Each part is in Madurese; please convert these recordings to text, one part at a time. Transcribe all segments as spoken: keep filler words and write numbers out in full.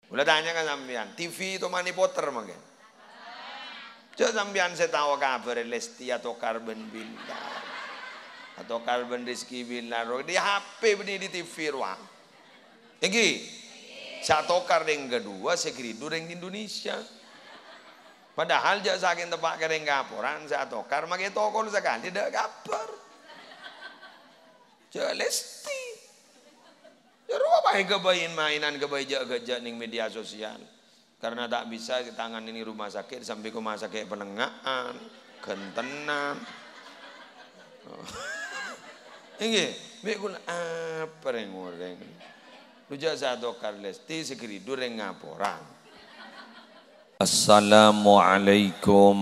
Kaulâ tanya ka sampèyan, T V tomanè potèr mangkèn? Jhâ' sampèyan sè tao kabhârrâ Lesti atokar bân Bilar. Atokar bân Rizky Bilar. Di H P bânnè di T V rowa. Èngghi? Sè atokar rèng kaduwâ, sè ghâridhu rèng Indonesia. Padahal jhâ' sakèng teppa' ka rèng kaporana, sè atokar makè tokol sakalè, ta' kabhâr. Jhâ' Lesti. Jhâ' rowa bhâi ghâbây maènan, ghâbây jhâ'-ghâjâ' nèng media sosial. Karena ta' bisa ètanganè nèng rumah sakit, sampè' rumah sakit panèngnga'an, ghântenan. Èngghi, bi' kaulâ apa rèng-orèng? Lu jhâ' sè atokar Lesti, sè ghâridhu rèng kaporana. Assalamualaikum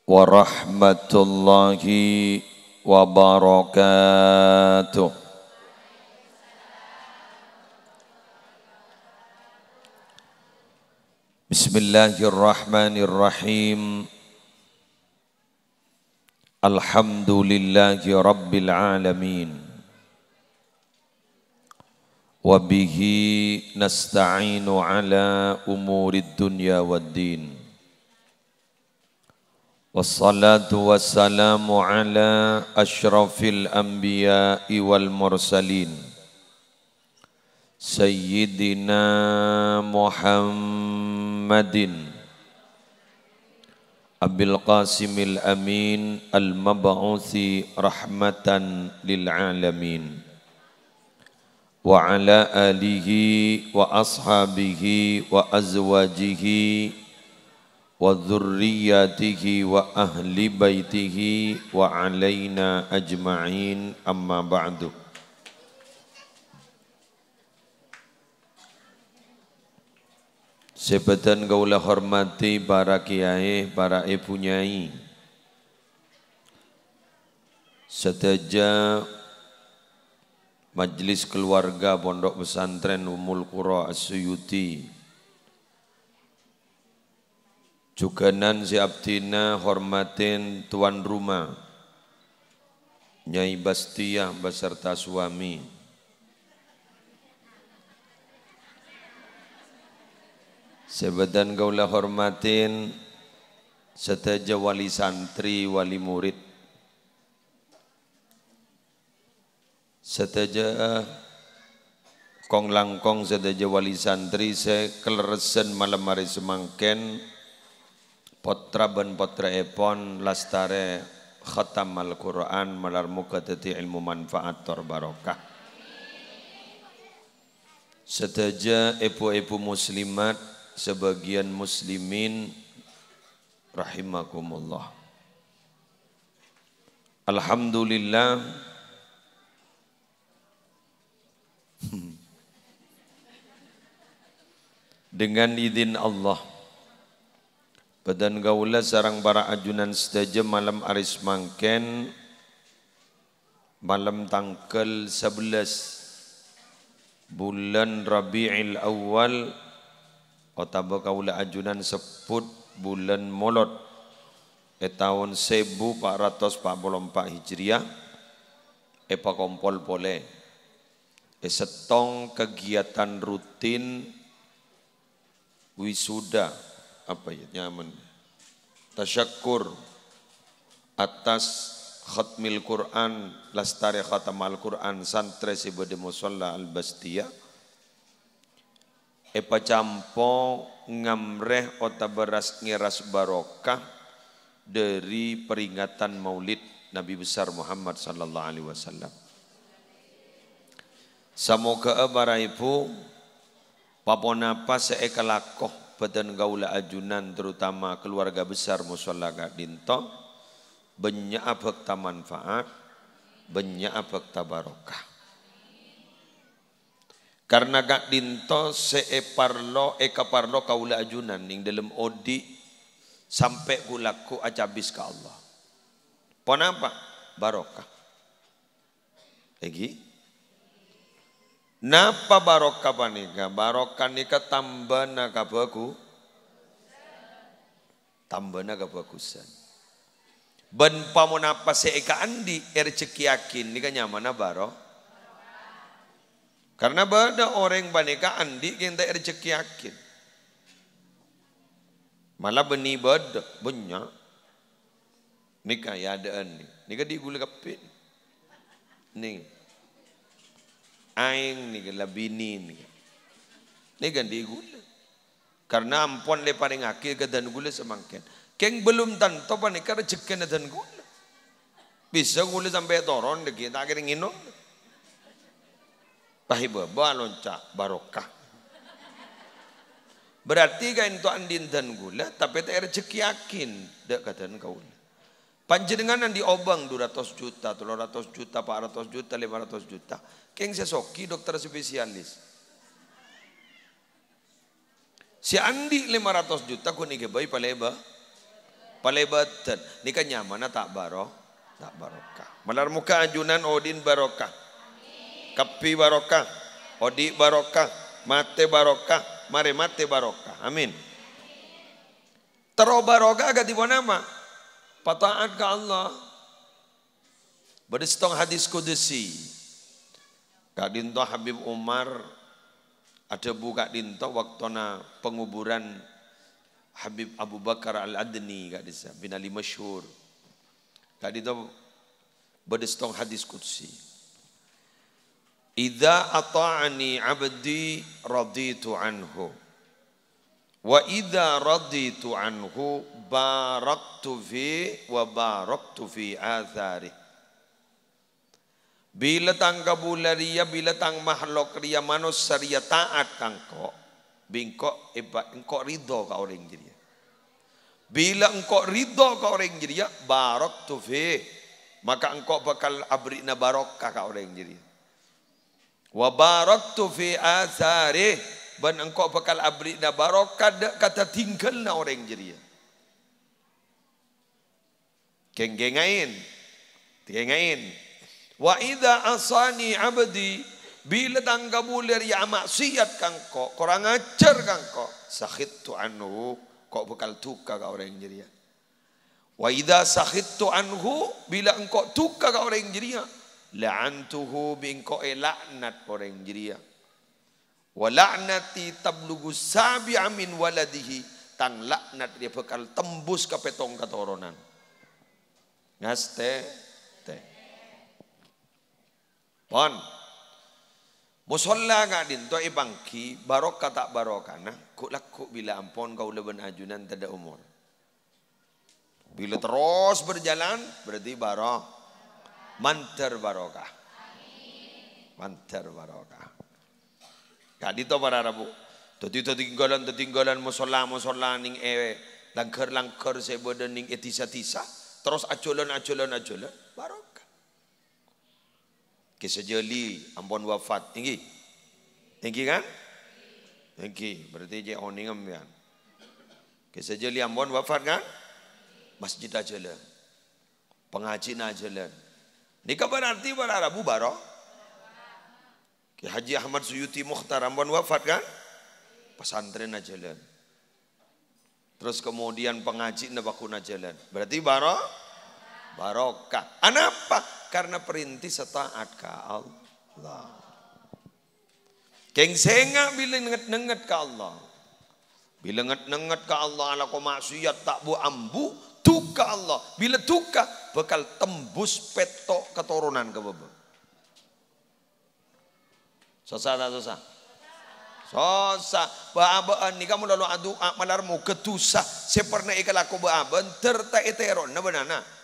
warahmatullahi wabarakatuh. Bismillahirrahmanirrahim. Alhamdulillahi rabbil alamin. Wa bihi nasta'inu ala umurid dunya waddin. Wassalatu wassalamu ala asyrafil anbiya'i wal mursalin. Sayyidina Muhammadin Abil Qasimil Amin al-mab'uthi rahmatan lil alamin. Wa ala alihi wa ashabihi wa azwajihi wa dzurriyyatihi wa ahli baitihi wa alaina ajma'in, amma ba'du. Sè bâdhân kaulâ hormadhi para kiyaè, para èbhu nyai, sadhâjâ majelis keluarga Pondok Pesantren Ummul Qura As-Suyuti. Jhughânan sè abdhina hormadhi tuan rumah, Nyai Bastiyah beserta suami. Sè bâdhân kaulâ hormadhi sadhâjâ wali santri, wali murid. Sadhâjâ, kong-langkong sadhâjâ wali santri sè kalerressan malem arè samangkèn, pottra bân pottra'èpon lastarè khatam Al-Qur'an, malar moghâ dhâddhi èlmo manfaat tor barokah. Sadhâjâ èbhu-èbhu muslimat, sabâgiyân muslimin rahimakumullah. Alhamdulillah. Dengan idin Allah, bâdhân kaulâ sareng para ajunan sadhâjâ malem arè samangkèn, malem tangghâl sabellâs bulân Rabi'il Awal, otabâ kaulâ ajunan sebbhut bulân Molod è taon sèbu pa' ratos pa' polo empa' Hijriyah, èpakompol polè è sèttong kagiyatan rutin wisuda, apa ya, nyamana, tasyakkur atas khatmil Qur'an, lastarè khatam Al-Qur'an santrè sè bâdâ Musholla Al-Bastiyah, èpacampo ngamrè otabâ ras-, ngèras barokah dâri peringatan Maulid Nabi Besar Muhammad sallallahu alaihi wasallam. Samoghâ'â para èbhu, pa-ponapa sè èkalako bâdhân kaulâ ajunan, terutama keluarga besar Musholla ka'dinto, bânnya'a bhâkta manfaat, bânnya'a bhâkta barokah. Karna ka'dinto sè èparlo, èkaparlo kaulâ ajunan nèng dâlem odi' sampè' ghu-lagghu acabis ka Allah. Ponapa? Barokah. Èngghi? Napa barokah panèka? Barokah nèka tambâna kabhâghu-, tambâna kabhâghusân. Bân pa-, ponapa sè èkaandi', èrejhekkèyaghi, nèka nyamana baro-, Karna bâdâ orèng panèka andi' kèng ta' èrejekkèyaghi. Mala bânnè bâdâ, bânnya'. Nèka ya adâ'ân nè. Nèka andi' ghulâ kabbhi. Nè. Aèng nèka la binè nèka. Nèka andi' ghulâ. Karna ampon la èparèngaghi ka dân ghulâ samangkèn. Kèng belum tanto panèka rejekkèna dân ghulâ. Bisa ghulâ sampè' toron dhâggi' ta' kèra ngènom. Pas è bâbâ alonca', barokah. Berarti ka'dinto andi' dân ghulâ, tapè ta' èrejekkèyaghi dâ' ka dân kaulâ. Panjhennengngan andi' obâng du ratos juta, tello ratos juta, pa' ratos juta, lèma ratos juta. Kèng sè soghi dokter spesialis. Sè andi' lèma ratos juta ghun èghâbây palèbâ-, palèbâdhân. Nèka nyamana ta' baro-, ta' barokah. Malar moghâ ajunan odi'na barokah. Kabbhi barokah. Odi' barokah. Matè barokah. Marè matè barokah. Amin. Terro barokah kadhi ponapa? Pata'at ka Allah. Bâdâ sèttong hadis qudsi. Ka'dinto Habib Umar adhâbu ka'dinto waktona pangoburan Habib Abu Bakar Al-Adni ka'dissa, bin Ali Masyhur. Ka'dinto bâdâ sèttong hadis qudsi. "Idza ata'ani 'abdi raditu anhu. Wa idza raditu anhu baraktu fi wa baraktu fi atsarih." Bilâ tang kabulâ rèya, bilâ tang mahlok rèya, manossa rèya ta'at ka engko', bi' engko' èpa-, engko' ridho ka orèng jârèya. Bilâ engko' ridho ka orèng jârèya, baraktu fi, maka engko' bhâkal aberri'na barokah ka orèng jârèya. "Wa baraktu fi atsarih," bân engko' bhâkal aberri'na barokah dâ' ka tatinggalna orèng jârèya. Kèng-kènga'è. Kènga'è. "Wa idza 'asani 'abdi," bilâ tang kabulâ rèya amaksiyat ka engko', korang ajhâr ka engko', "sakhittu anhu," engko' bhâkal duka ka orèng jârèya. "Wa idza sakhittu anhu," bilâ engko' duka ka orèng jârèya, "la'antuhu," bi' engko' èlaknat orèng jârèya. "Wa la'nati tablughu sabi'a min waladihi," tang laknat rèya bhâkal tembus ka pèttong katoronan. Ngastètè. Pon. Mosolla ka'dinto èpangghi, barokah ta' barokahna, ghu'-lagghu' bilâ ampon kaulâ bân ajunan tadâ' omor. Bilâ terros berjalan, berarti baro-, mandhâr barokah. Mandhâr barokah. Ka'dinto para rabu. Dhâddhi, dhâddhi tinggalan, dhâddhi tinggalan mosolla-mosolla nèng è langghâr-langghâr sè bâdâ nèng è dhisa-dhisa. Terros ajhâlân, ajhâlân, ajhâlân. Barokah. Kè Sajali ampon wafat, èngghi? Èngghi, kan? Èngghi, berarti cè' onèng sampèyan. Kè Sajali ampon wafat, kan? Masjid ajhâlân. Pangajhina ajhâlân. Nèka berarti para rabu baro-, Kè Haji Ahmad Suyuti Mukhtar ampon wafat, kan? Pesantren ajhâlân. Terros kemudian pangajhina bhâkona ajhâlân. Berarti baro-, barokah. Anapa? Karena perintis sè ta'at ka Allah. Kèng sènga' bilâ nenget-nenget ka Allah. Bilâ nenget-nenget ka Allah, alako maksiyat ta' bu-ambu, duka Allah. Bilâ duka, bhâkal tembus pètto' katoronan ka bâbâ. Sossa ta' sossa? Sossa. Bâ'-abâ'ân nèka mon lo adu'a malar moghâ dusa sè pernah èkalako bâ'-abâ'ân dâr ta' ètèrona bân ana'.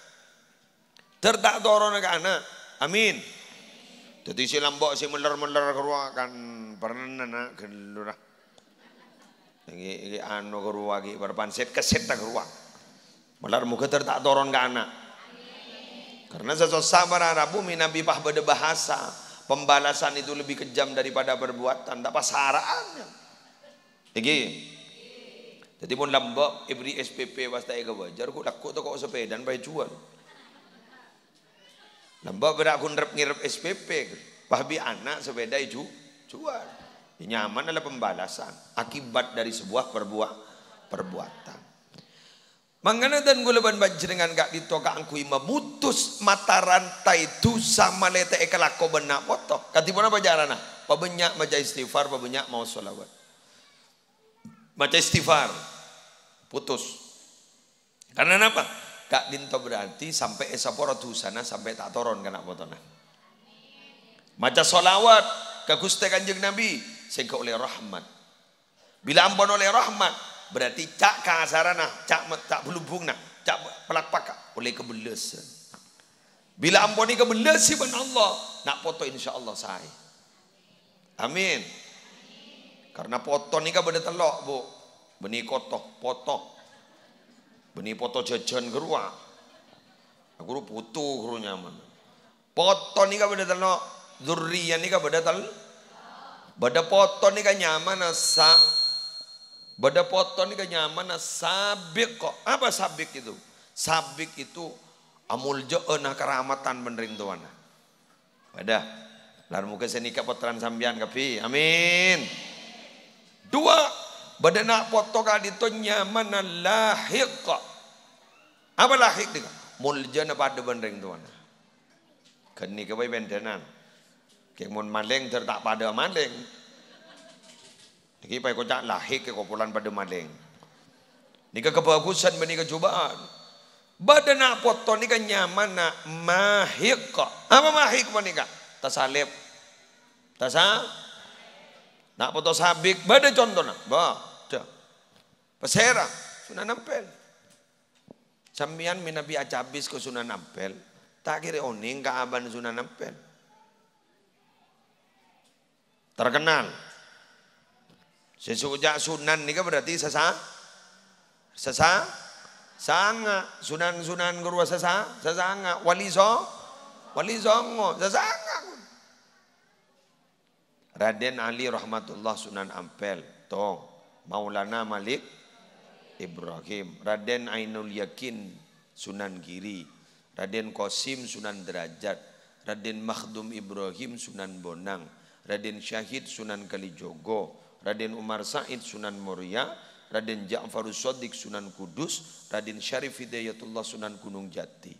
Dâr ta' torona ka ana'. Amin. Dhâddhi sè lambâ' sè meller-meller ka rowa kan pernah na' ghâllu ra. Èngghi, èngghi anu ka rowa ghi' parpan sèt-kèsèt ka rowa. Malar moghâ dâr ta' toron ka ana'. Karena sè sossa para rabu mènabi pas bâdâ bahasa, pembalasan itu lebih kejam daripada perbuatan. Ta' pasara'an. Èngghi. Dhâddhi mon lambâ' èberri' S P P pas ta' èkabâjâr, ghu'-lagghu' tako' sepèdana pas èjhuwâl. Lambâ' bârâ' ghun rep-ngerep S P P, pas bi' ana' sepèda èjhu-, juwâl. Nyaman adalah pembalasan akibat dari sebuah perbua-, perbuatan. Mangkana dân kaulâ bân panjhennengngan ka'dinto kaangghuy mamutus mata rantai dusa malè ta' èkalako bân na' poto. Kadhi ponapa carana? Pabânnya' maca istighfar, pabânnya' maos shalawat. Maca istighfar, putus. Karna napa? Ka'dinto berarti sampè' èsapora dhusana sampè' ta' toron ka na' potona. Maca shalawat ka Ghustè Kanjeng Nabi, sèngko' ollè rahmat. Bilâ ampon ollè rahmat, berarti ca' kasarana, ca' me-, ca' bhâlubhungnga, ca' palakpakka, ollè kabellâsân. Bilâ ampon èkabellâsi bân Allah, na' poto insyaallah saè. Amin. Karna poto nèka bâdâ tello', Bu. Bânnè koto, poto. Bânnè poto jhâjhân ghâruwa. Ghuru putu, ghuru nyamana. Poto nèka bâdâ tello', dzurriyah nèka bâdâ tel-, bâdâ poto nèka nyamana sa-, bâdâ poto nèka nyamana sabiq. Apa sabiq itu? Sabiq itu amoljâ'ân, akaramatan bân rèng towana. Bâdâ. Lar moghâ sè nèka pottrana sampèyan kabbhi. Amin. Dua, bâdâ na' poto ka'dinto nyamana lahiq. Apa lahiq nèka? Moljâna padâ bân rèng towana. Ghânèka bhâi pèndhânan. Kèng mon malèng dhâr ta' padâ malèng. Nèka èpaèkoca' lahiq è kopolan padâ malèng. Nèka kabhâghusân bânnè kajhubâ'ân. Bâdâ na' poto nèka nyamana mahiq. Apa mahiq panèka? Tasalèp. Tasa-, na' poto sabiq. Bâdâ contona? Bâdâ. Pasèra? Sunan Ampel. Sampèyan mènabi acabis ka Sunan Ampel, ta' kèra onèng ka abâna Sunan Ampel. Terkenal. Sè soca' Sunan nèka berarti sasa-, sasa-, sanga'. Sunan-sunan ghâruwa sasa-, sasanga'. Wali so-, Wali Songo, sasanga'. Raden Ali Rahmatullah Sunan Ampel, to, Maulana Malik Ibrahim, Raden Ainul Yakin Sunan Giri, Raden Qasim Sunan Derajat, Raden Makhdum Ibrahim Sunan Bonang, Raden Syahid Sunan Kalijogo, Raden Umar Said Sunan Muria, Raden Ja'farus Shadiq Sunan Kudus, Raden Syarif Hidayatullah Sunan Gunung Jati.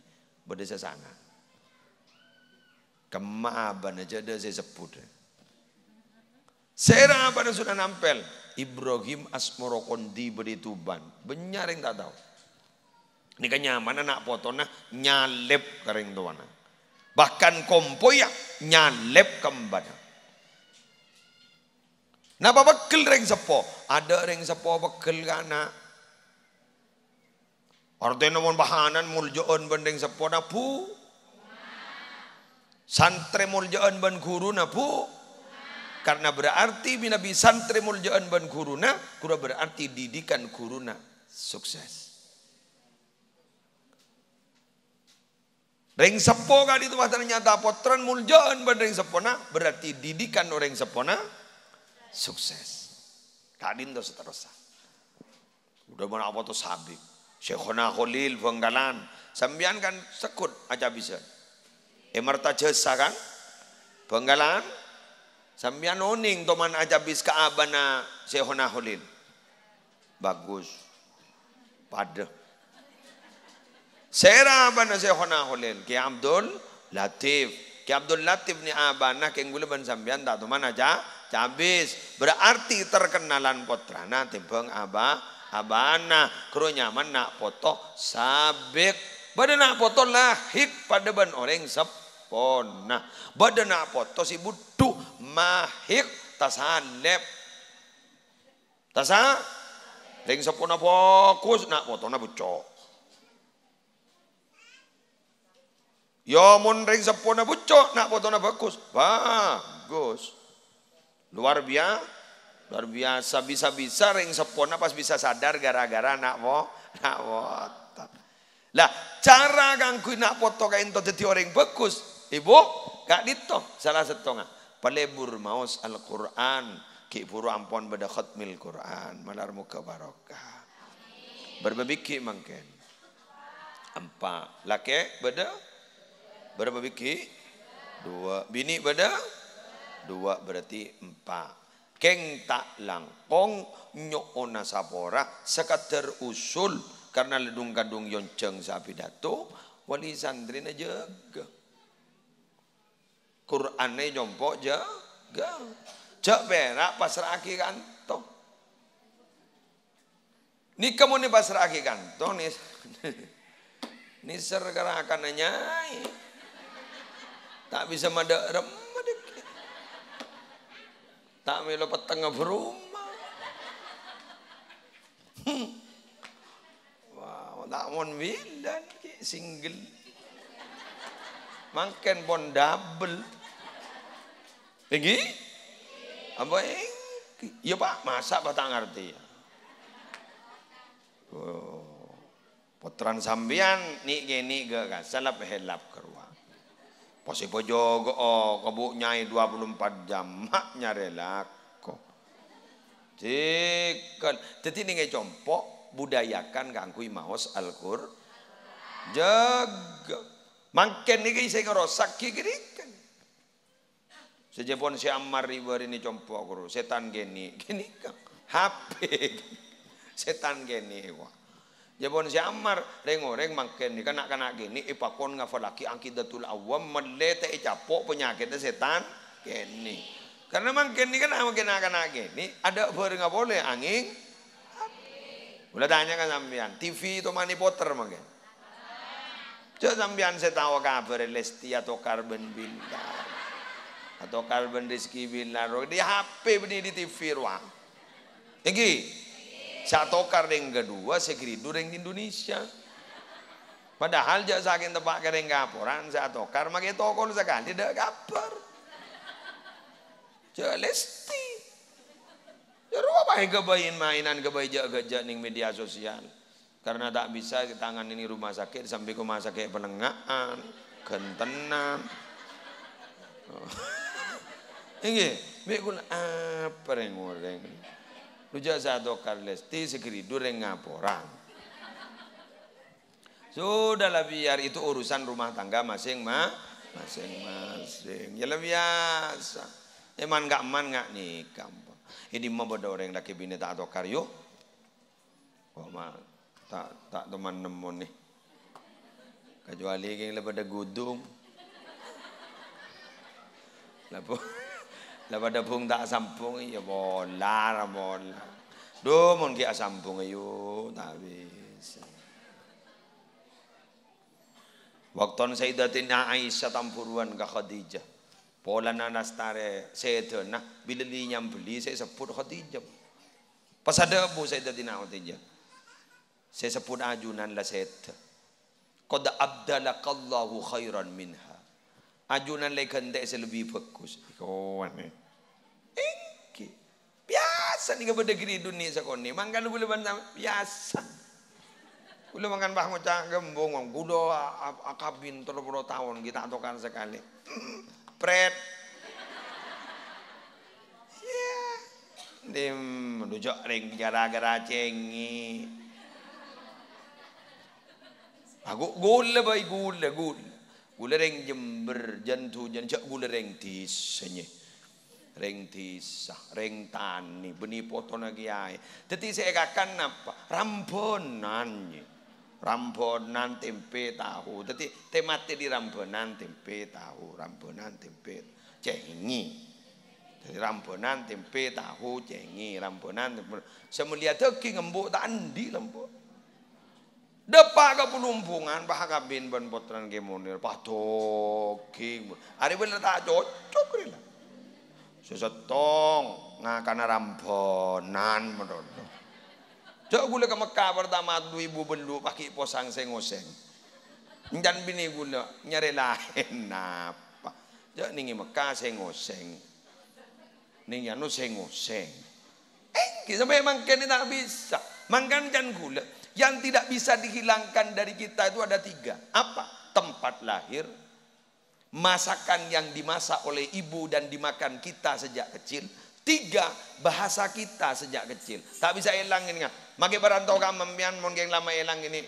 Bâdâ sasanga'. Kemma abâna jhâ' dâ' sè sebbhut. Sèra abâna Sunan Ampel, Ibrahim Asmoro Kondi bâdâ è Tuban. Bânnya' rèng ta' tao. Nèka nyamana na' potona nyalèp ka rèng towana. Bahkan kompoyya nyalèp ka embhâna. Napa pegghel rèng seppo? Adâ' rèng seppo pegghel ka ana'. Artèna mon pahanan moljâ'ân bân rèng seppona, Bu. Santrè moljâ'ân bân ghuruna, Bu. Karena berarti mènabi santrè moljâ'ân bân ghuruna, ghuru berarti didikan ghuruna sukses. Rèng seppo ka'dinto ternyata pottrana moljâ'ân bân rèng seppona, berarti didikan orèng seppona sukses. Ka'dinto saterrossa. Udah mana apa tuh sabib? Syekhona Kholil Bangkalan. Sampèyan kan sekut acabisân. È Marta Jasa kan? Bangkalan. Sampèyan onèng toman acabis ka abâna Syekhona Kholil. Bagus. Padâ. Sèra abâna Syekhona Kholil, Kè Abdul Latif. Kè Abdul Latif nè abâna kèng ghulâ bân sampèyan ta' toman aca-, cabis. Berarti terkenalan pottrana tèmbhâng abâ-, abâna. Ghuru nyamana na' poto sabib. Bâdâ na' poto lahik padâ bân orèng seppona. Bâdâ na' poto sè budhu mahik tasalèp. Tasa? Rèng seppona bagus, na' potona becco'. Ya, mon rèng seppona becco', na' potona bagus. Bagus. Luar bia-, luar biasa. Bisa-bisa rèng seppona pas bisa sadar gara-gara na' po-, na' poto. Lah, cara ngangghuy na' poto ka'dinto dhâddhi orèng bagus, Ibu, ka'dinto sala sèttonga. Palebur maos Al-Qur'an, ghi' bhuru ampon bâdâ khatmil Qur'an. Malar moghâ barokah. Bârâmpa bigghi' mangkèn? Empa'. Lakè' bâdâ? Bârâmpa bigghi'? Duwâ'. Binè' bâdâ? Duwâ', berarti empa'. Kèng ta' langkong nyo'ona sapora, sakadâr usul, karna la dhung-kadhung èyonjhâng sè apidato, wali santrèna jâgâ. Qur'anna ècompo' jâ-, Ga-, jhâ' pèra' pasra'aghi kanto. Nèka mon èpasra'aghi kanto, nè-, nèser ka rakana nyai. Ta' bisa madâ' remma dhâggi'. Ta' mèlo pettengnga bârâmma. Wah, ta' mon bilân, Ki, single. Mangkèn pon double. Èngghi? Apa èngghi? Iyâ, Pak, masa' Pak ta' ngartè, yâ? Oh. Pottrana sampèyan nè'-kènè' ghâ' kassa' lap-hèlap ka rowa. Pas èpajâgâ'â, oh, kèbu' nyai dua puluh empat jam, ma' nyarè lako. Cèkèl. Dhâddhi nèng è compo', budayakan kaangghuy maos Al-Qur-, jâgâ. Mangkèn nèka sè ngarosak ghi' ghânèka. Sè jhâ' pon sè ammar rè-bârinè compo' ghuru, sètan kènè', kènè' kan H P. Sètan kènè', wah. Jhâ' pon sè ammar, rèng-orèng mangkèn nèka na'-kana' kènè' èpakon ngafallaghi Aqidatul Awam, mellè ta' ècapo' panyakèdhâ sètan kènè'. Karna mangkèn nèka na-, mangkèn na'-kana' kènè', adâ' bhârengnga polè angèng Kaulâ tanya ka sampèyan, T V toman èpoter mangkèn? Jhâ' sampèyan sè tao kabhârrâ Lesti atokar bân Bilar. Atokar bân Rizky Bilar. Di H P bânnè di T V rowa. Èngghi? Sè atokar rèng kadhuwâ, sè ghâridhu rèng Indonesia. Padahal jhâ' sakèng teppa' ka rèng kaporan, sè atokar makè tokol sakalè, adâ' kabhâr. Jhâ' Lesti. Jâ' rowa bhâi ghâbây maènan, ghâbây jhâ'-ghâjâ' nèng media sosial. Karna ta' bisa ètanganè nèng rumah sakit, sampè' rumah sakit palèngnga'an, ghântenan. Èngghi, bi' kaulâ apa rèng-orèng? Lu jhâ' sè atokar Lesti, sè ghâridhu rèng kaporan. Sudahlah, biar itu urusan rumah tangga masing-ma-, masing-masing. Yâ la biyasa. È man-ka'emman nga' nèka, ampon. È dimma bâdâ orèng lakè binè ta' atokar, yu? Kok ma-, ta', ta' toman nemmonè. Kacuali kèng la padâ ghudung. La bu-, la padâ bhung ta' asambhung, iyâ pola, ra pola. Dhu, mon ghi' asambhung, ayo, ta' bisa. Bâkto Sayyidatina Aisyah tambhuruwân ka Khadijah. Polana lastarè sèdhâna, bilâ li nyambelli sè èsebbhut Khadijah. Pas adhâbu Sayyidatina Khadijah, "Sè èsebbhut ajunan la sèdhâ. Qad abdalakallahu khairan minha." Ajunan la èghântè'è sè lebbi bhâghus. Kowanè. Èngghi. Biyasa nèka bâdâ ghâridhu nè' sakonè'. Mangkana kaulâ bân sampè-, biyasa. Kaulâ mangkana pas ngoca' ghâmbung, kaulâ a-, a-, akabin tello polo taon ghi' ta' atokar sakalè. Pret. Iyâ. Dim, dhu jhâ' rèng ghâra-ghâra cèngè. Aku ghulâ bhâi, ghulâ, ghulâ. Ghulâ rèng Jember, jân-dhujân, jhâ' ghulâ rèng dhisa, nyè. Rèng dhisa, rèng tanè, bânnè potona kèyaè. Dhâddhi sè èkakan napa? Rambhânan, nyè. Rambhânan, tèmpè, tahu. Dhâddhi, tè-matè dhi rambhânan, tèmpè, tahu. Rambhânan, tèmpè, cèngè. Dhâddhi, rambhânan, tèmpè, tahu, cèngè. Rambhânan, tèmpè. Sè mellèya dhâghing embu' ta' andi' la embu'. Dâpa' ka Polumbungan, pas akabin bân pottrana Kè Munir, pas dhâghing. Arè bhender ta' cocok rè la. Sè sèttong ngakana rambhânan, mènoro. Jhâ' ghulâ ka Mekka partama du èbu bellu' pas ghi' posang sèng-osèng. Èncan binè ghulâ nyarè laèn napa? Jhâ' nèng è Mekka sèng-osèng. Nèng è anu sèng-osèng. Èngghi, sampè' mangkèn ta' bisa. Mangkana can ghulâ, yang tidak bisa dihilangkan dari kita itu ada tiga. Apa? Tempat lahir, masakan yang dimasak oleh ibu dan dimakan kita sejak kecil. Tiga, bahasa kita sejak kecil. Ta' bisa èlang ini, kan? Makè parantau ka sampèyan, mon kèng lama èlang ini.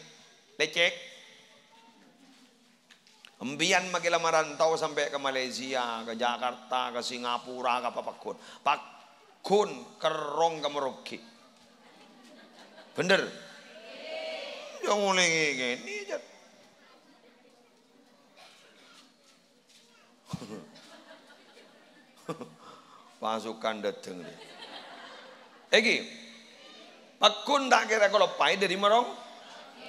Lecek. Empèyan makè la marantau sampè' ka Malaysia, ka Jakarta, ka Singapura, ka apa pagghun. Pagghun kerrong ka Merauke. Bhender? Yâ, molaè ngènè, Jan. Pasukan dâteng rè. Èngghi. Pagghun ta' kèra kaloppaè dâri marong-,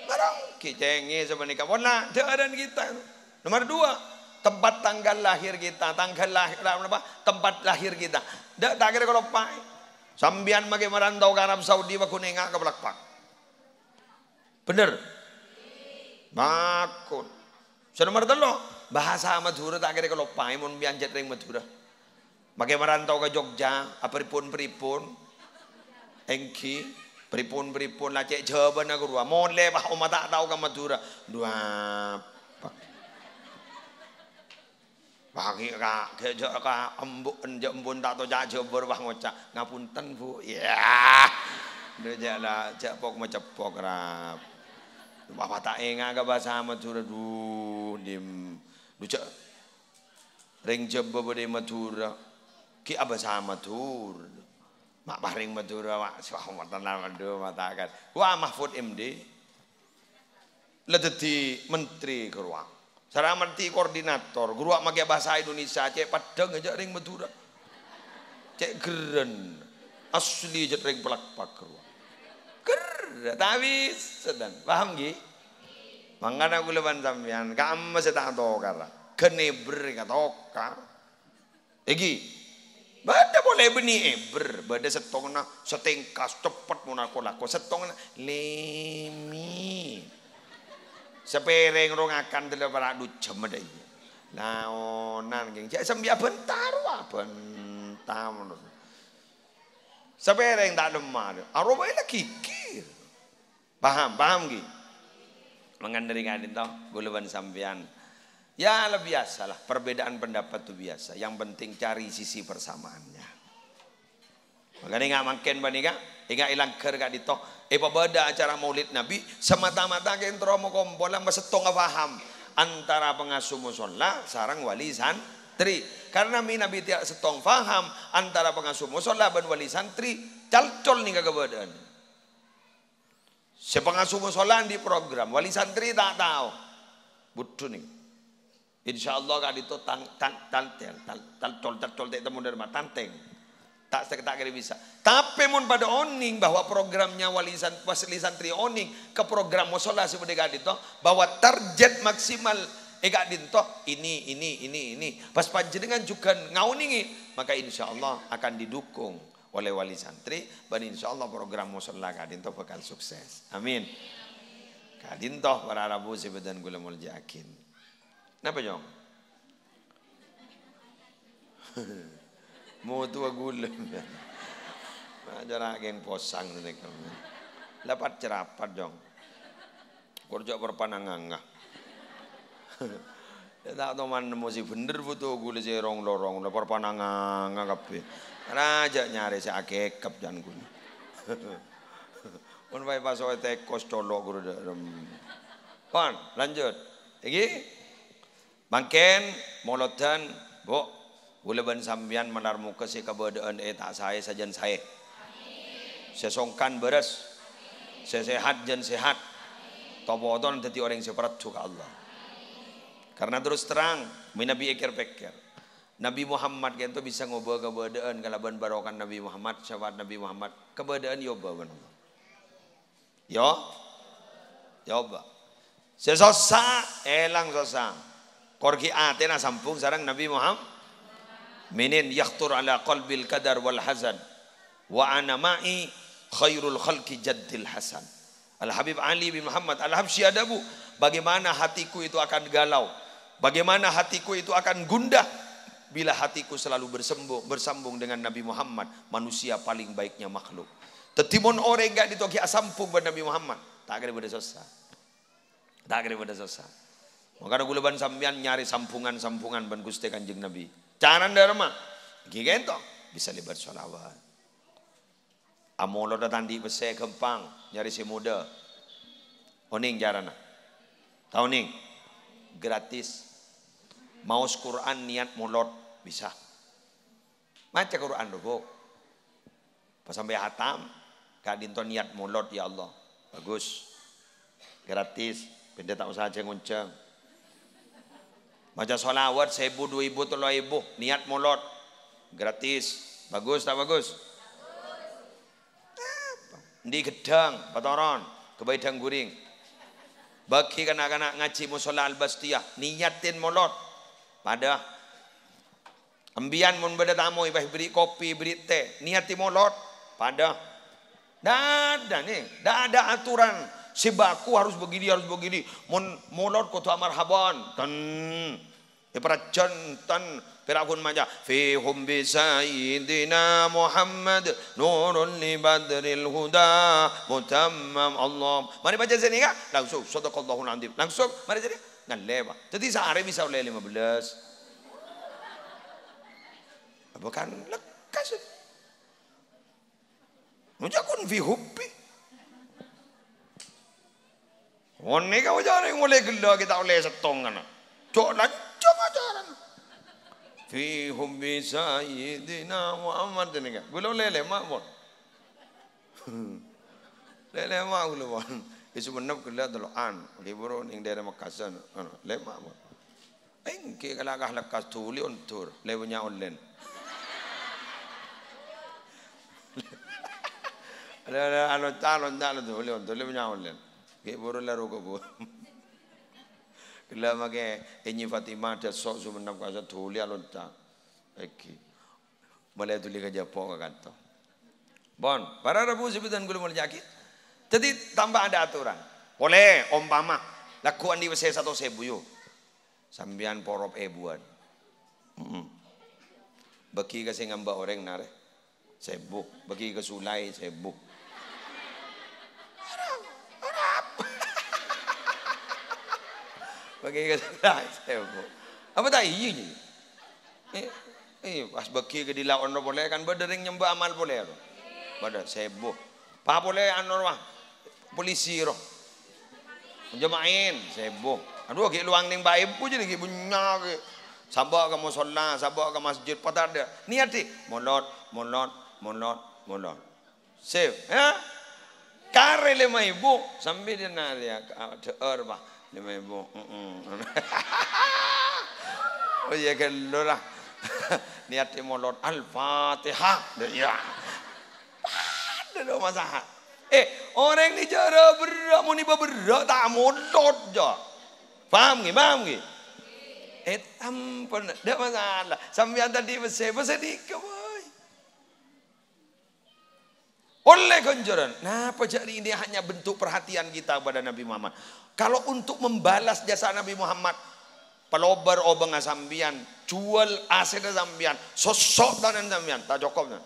maronggi. Cèngè sapanèka. Pon la, dhâ'ârân kita. Nomor dua, tempat tanggal lahir kita. Tanggal lahir, apa? Tempat lahir kita. Dâ-, ta' kèra kaloppaè. Sampèyan makè marantau ka Arab Saudi, pagghun enga' ka palakpak. Bhender? Makon. Sè nomer tello', bhâsa Madhurâ ta' kèra kaloppaè mon biyân jhât rèng Madhurâ. Makè marantau ka Jogja, apripun-pripun? Èngghi, pripun-pripun la cè' jhâbâna ka rowa. Molè, pas omma ta' tao ka Madhurâ. Dhu apa? Wah, ghi' ka, ghi' jhâ' ka embu', jhâ' embu'en ta' tao ca' Jhâbâ, wah, ngoca', "Ngapunten, Bu." Yah. Dhu jhâ' la, jhâ' pok-maceppok, rap. Wah, wah, ta' enga' ka bhâsa Madhurâ, dhu, dim. Dhu jhâ' rèng Jhâbâ bâdâ è Madhurâ. Ghi' abhâsa Madhurâ. Ma' pas rèng Madhurâ, wah, wah, ngoten la, dhu, matakan. Wah, Mahfud M D. La dhâddhi menteri ka rowa. Sara menteri koordinator, ka rowa makè bhâsa Indonesia, cè' paddhâng jhâ' rèng Madhurâ. Cè' gherrâ. Asli jhât rèng palakpak ka rowa. Gherrâ, ta' bisa, tan. Paham, ghi? Mangkana kaulâ bân sampèyan, ka'emma sè ta' tokara. Ghân Ebher katokar. Èngghi. Bâdâ polè bânnè Ebher, bâdâ sèttongnga satèngka, ceppet mon lako-lako, sèttongnga lèmèt. Sapèrèng ro ngakan tello para' dhu jhâm adâ' iyâ. Laonan, ghi, jhâ' sambi abhânta rowa, abhânta mon. Sapèrèng ta' lemma, arowa la ghighir. Paham? Paham, ghi? Mangkana dâri ka'dinto, kaulâ bân sampèyan. Ya, la biasalah, perbedaan pendapat itu biasa. Yang penting cari sisi persamaannya. Mangkana enga' mangkèn panèka, enga' è langghâr ka'dinto, èpabâdâ acara Maulid Nabi, semata-mata kèng terro makompola masèttonga paham antara pangasuh mosolla sareng wali santri. Karena mènabi ta' sèttong paham antara pangasuh mosolla bân wali santri, calcol nèka kabâdâ'ân. Sè pangasuh mosolla andi' program, wali santri ta' tao. Budhu nèng. Insyaallah ka'dinto tang-, tan-, tantel, tal-, tal-, col-, tal-, col-, te' temmo dârma, tanteng. Ta', ta' kèra bisa. Tapè mon padâ onèng bahwa programnya wali san-, wali santri onèng ka program mosolla sè bâdâ ka'dinto, bahwa target maksimal è ka'dinto ini, ini, ini, ini. Pas panjhennengngan jhughân ngaonèngè, maka insyaallah akan didukung oleh wali santri, bân insyaallah program mosolla ka'dinto bhâkal sukses. Amin. Ka'dinto para rabu sè bâdhân kaulâ molja'aghi. Napa, Jong? Motowa kaulâ. Acara kèng posang nèka. Lapat cerapat, Jong. Kor jhâ' parpananganga. Ya, ta' toman nemmo sè bhender, foto kaulâ sè rong-lorong, la parpananganga kabbhi. Rajâ nyarè sè akèkep can kaulâ. Mon wae pas oe tekos colo' guru dârem. Pon, lanjut. Iki. Mangkèn, molodhân, Bu'. Kaulâ bân sampèyan malar moghâ sè kabâdâ'ân è ta' saè sajân saè. Sè songkan bârâs. Sè sehat jân sehat. To-potona dhâddhi orèng sè parajâ ka Allah. Karna terus terang, mènabi èkèr-pèkkèr. Nabi Muhammad kènto bisa ngobâ kabâdâ'ân kalabân barokah Nabi Muhammad, syafaat Nabi Muhammad. Kabâdâ'ân èobâ bân Allah. Yo? Yo, Pak. Sè sossa, èlang sossa. Kor ghi' atèna sambhung sareng Nabi Muhammad. Minin yakhtur ala qalbil kadar wal hazan. Wa ana ma'i khairul khalqi jaddil Hasan. Al-Habib Ali bin Muhammad Al-Habsyi adhâbu, "Bagaimana hatiku itu akan galau? Bagaimana hatiku itu akan gundah bila hatiku selalu bersembung-, bersambung dengan Nabi Muhammad, manusia paling baiknya makhluk?" Dhâddhi mon orèng ka'dinto ghi' asambhung bân Nabi Muhammad, ta' kèra bâdâ sossa. Ta' kèra bâdâ sossa. Mangkana kaulâ bân sampèyan nyarè sambhungan-sambhungan bân Ghustè Kanjeng Nabi. Carana dâremma? Ghi' kènto, bisa lèbât sholawat. Amolodhâ ta' andi' pèssè ghâmpang, nyarè sè modâ. Onèng carana? Ta' onèng? Gratis. Maos Qur'an niyat molod, bisa. Maca Qur'an, Bu'. Pas sampè' hatam, ka'dinto niyat molod, "Ya Allah." Bagus. Gratis. Bhendhâ ta' osa jhâng-onjhâng. Maca sholawat saèbu, du èbu, tello èbu, niyat molod. Gratis. Bagus ta' bagus? Apa? Endi' ghedhâng, patoron, ghâbây dhâng ghuring. Bâgi na'-kana' ngajhi Musholla Al-Bastiyah, niyatin molod. Padâ. Embiyan mon bâdâ tamoy, pas èberri' kopi, èberri' tè, niyati molod. Padâ. Ndak ada, nih. Ndak ada aturan sè baku harus begini, harus begini. Mon molod kodhu amarhaban. Ten. Èparajân ten pèra' ghun maca, "Fi hubbi Sayyidina Muhammad, nurun li badril huda, mutammam Allah." Marè maca sè nèka, langsung, "Shadaqallahul Adzim." Langsung, marè sè nèka, ngallè, Pak. Dhâddhi saarè bisa ollè lèma bellâs. Apa kan lekkas. Ngoca' kun fi hubbi. Onè ka oca'na molaè ghellâ' ghi' ta' ollè sèttongan. Jhâ' lanjhâng acarana. Fi hubbi Sayyidina Muhammad nèka. Ghulâ ollè lèma', pon. Lè-, lèma' ghulâ, pon. È Songennep ghellâ' tello'an. Ghiburu neng daerah Mekkasân. Anu, lèma', pon. Èngghi kala' ka lekkas dhuli ondur, lè bânnya' onlèn. Lè, lè, alonca', alonca', lè dhuli ondur, lè bânnya' onlèn. Ghi' buru la ruko, Bu. Ghellâ' makè Nyi Fatimah dâ' so' Songennep kasa dhuli alonca'. Èngghi. Molaè dhuli ka jhâpo' ka kanto. Pon, para rabu sè bhâdhân kaulâ molja'aghi. Dhâddhi, tanpa ada aturan. Polè, ompama, lagghu' andi' pèssè satos èbu, yu. Sampèyan porop èbuwân. Mm-mm. Bâgi ka sè ngambâ orèng, narè. Sèbu. Bâgi ka sulai, sèbu. Bâgi ka sulai, sèbu. Apa ta' iyâ, iyâ? Eh, eh, pas bâgi ka dila' onro polè, kan bâdâ rèng nyembâ amal polè, ro. Bâdâ, sèbu. Pa polè anu, rowa. Polisi, ro. Jema'in, sèbu. Adu, ghi' lowang neng pa èbu jadi ghi' bânnya' ghi'. Sabâ' ka mosolla, sabâ' ka masjid, patadâ. Niyat, dhi. Molod, molod, molod, molod. Sip, ya? Karè lèma èbu, sambi dina dia, ka-, dâ'âr, pa. Lèma èbu, mm-mm. Oh, iyâ, ghâllu, ra. Niyat molod Al-Fatihah. Dâ-, iyâ. Padâ dâ' masalah. Eh, orèng nèjârâ berrâ', mon èbâ berrâ', ta' molod, jâ. Paham, ngghi? Paham, ngghi? Eh, ampon, dâ' masalah. Sampèyan tadi pèssè, pèssè nèka, boy. Ollè ghânjhârân. Napa jâ' rèya ini hanya bentuk perhatian kita kepada Nabi Muhammad. Kalau untuk membalas jasa Nabi Muhammad, palobâr obângnga sampèyan, juwâl asètta sampèyan, sosso' tanana sampèyan, ta' cokop, ta'?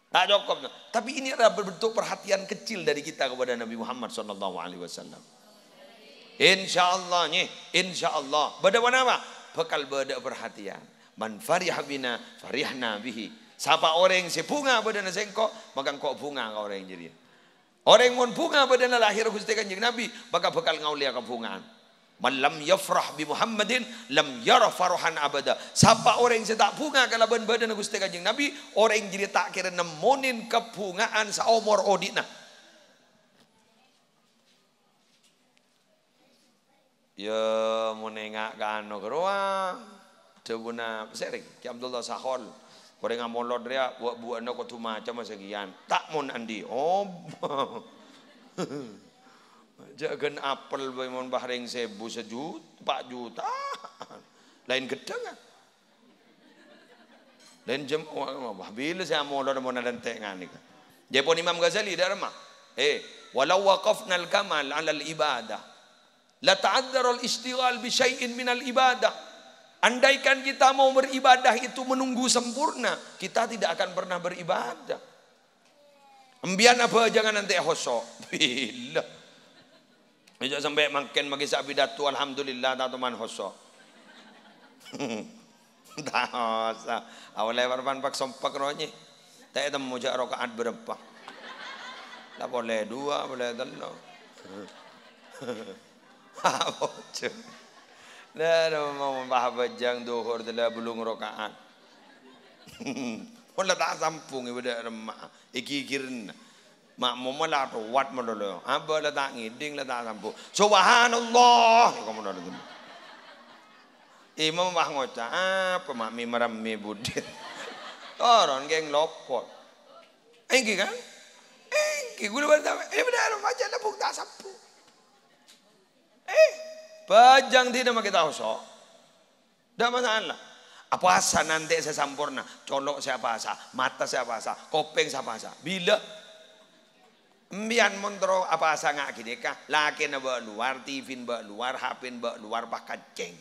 Ta' cokop, ta'? Tapi ini adalah bentuk perhatian kecil dari kita kepada Nabi Muhammad sallallahu alaihi wasallam. Insyaallah, ngghi. Insyaallah. Bâdâ ponapa? Bhâkal bâdâ perhatian. "Man fariha bina, farihna bihi." Sapa orèng sè bhunga bâdâna sèngko', maka engko' bhunga ka orèng jârèya. Orèng mon bhunga bâdâna lahèr Ghustè Kanjeng Nabi, maka bhâkal ngaollèya kabhungaan. "Man lam yafrah bi Muhammadin, lam yara farahan abada." Sapa orèng sè ta' bhunga kalabân bâdâna Ghustè Kanjeng Nabi, orèng jârèya ta' kèra nemmonè kabhungaan saomor odi'na. Iyâ, mon enga' ka anu ghârowa, dhâbuna, sèrèng, Kè Abdullah Sahol, orèng amolod rèya, wa-, buwâna kodhu macemma sakèyan. Ta' mon andi', oh. Jâ' ghân apel bhâi mon bâ rèng sèbu sajut-, empa' juta. Laèn ghedhâng, ah. Laèn jam, wah, wah, bilâ sè amolod mon adântè' nganèka. Jâèpon Imam Ghazali dâ' remma. Eh, "Walau waqafnal kamal 'alal ibadah, la ta'adzzaral isytighal bi syai'in minal ibadah." Andaikan kita mau beribadah itu menunggu sempurna, kita tidak akan pernah beribadah. Embiyan abhâjângan èntè' hoso'. Bilâ. Èjâ' sampè' mangkèn maghi sè apidato, alhamdulillah, ta' toman hoso'. Ta' osa. Awalè warpan pak-sompak rowa, nyi. Ta' ètemmo jâ' raka'at bârâmpa. La polè duwâ', polè tello'. Apa, Cuk? Lah, mau pas abhâjâng dhuhur, tella bâllung raka'at. Mon la ta' sambhung, è bâdâ remma. Èghighirna. Ma'mumma la towat malolo. Abâ' la ta' ngèdhing, la ta' sambhung. "Subhanallah!" Èko malolo. Imam pas ngoca', "Apa ma' mè-, maremmè budhina?" Oron kèng lopot. Èngghi, kan? Èngghi, ghulâ bân sampèyan. È, bhender, pajhât lebur ta' sabbhu. Eh, pajhâng dinah makè tao so'. Ndak masalah. Apowasa nantè' sè samporna, colo' sè apowasa, mata sè apowasa, kopèng sè apowasa. Bilâ? Embiyan mon terro apowasa nga' ghânèka, lakèna bâ' lowar, T V-na bâ' lowar, H P-na bâ' lowar, pas kancèng.